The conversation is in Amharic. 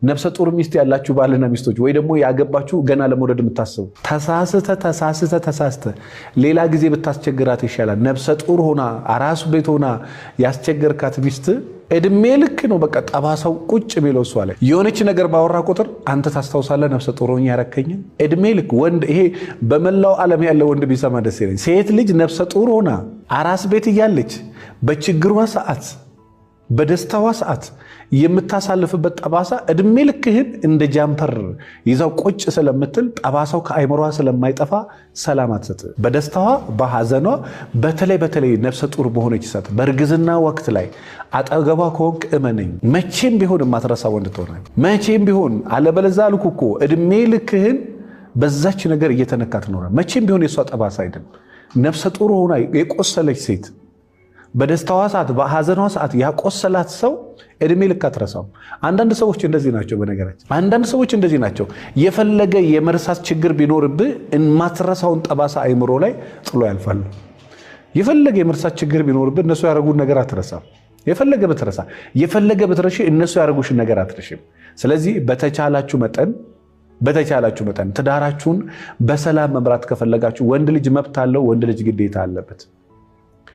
ነፍሰ ጡር ሚስት ያላችሁ ባልና ሚስቶች ወይ ደግሞ ያገባችሁ ገና ለመውለድ የምታስቡ፣ ተሳስተ ተሳስተ ተሳስተ ሌላ ጊዜ ብታስቸግራት ይሻላል። ነፍሰ ጡር ሆና አራሱ ቤት ሆና ያስቸገርካት ሚስት እድሜ ልክ ነው በቃ ጠባሳው ቁጭ የሚለው እሷ ላይ። የሆነች ነገር ባወራ ቁጥር አንተ ታስታውሳለህ ነፍሰ ጡር ሆኜ ያረከኝን። እድሜ ልክ ወንድ፣ ይሄ በመላው ዓለም ያለ ወንድ ቢሰማ ደስ ይለኝ። ሴት ልጅ ነፍሰ ጡር ሆና አራስ ቤት እያለች በችግሯ ሰዓት፣ በደስታዋ ሰዓት የምታሳልፍበት ጠባሳ እድሜ ልክህን እንደ jumper ይዛው ቁጭ ስለምትል፣ ጠባሳው ከአይምሯ ስለማይጠፋ ሰላም አትሰጥ። በደስታዋ፣ በሐዘኗ፣ በተለይ በተለይ ነፍሰ ጡር በሆነች ሰዓት፣ በእርግዝና ወቅት ላይ አጠገቧ ከሆንክ እመነኝ መቼም ቢሆን የማትረሳ ወንድ ትሆናለህ። መቼም ቢሆን። አለበለዚያ አልኩህ እኮ እድሜ ልክህን በዛች ነገር እየተነካ ትኖራለህ። መቼም ቢሆን የእሷ ጠባሳ አይደለም። ነፍሰ ጡር ሆና የቆሰለች ሴት በደስታዋ ሰዓት፣ በሐዘኗ ሰዓት ያቆሰላት ሰው እድሜ ልክ አትረሳውም። አንዳንድ ሰዎች እንደዚህ ናቸው። በነገራችን አንዳንድ ሰዎች እንደዚህ ናቸው። የፈለገ የመርሳት ችግር ቢኖርብህ የማትረሳውን ጠባሳ አይምሮ ላይ ጥሎ ያልፋሉ። የፈለገ የመርሳት ችግር ቢኖርብህ እነሱ ያደረጉን ነገር አትረሳም። የፈለገ ብትረሳ፣ የፈለገ ብትረሺ እነሱ ያደረጉሽን ነገር አትረሽም። ስለዚህ በተቻላችሁ መጠን ትዳራችሁን በሰላም መምራት ከፈለጋችሁ ወንድ ልጅ መብት አለው፣ ወንድ ልጅ ግዴታ አለበት።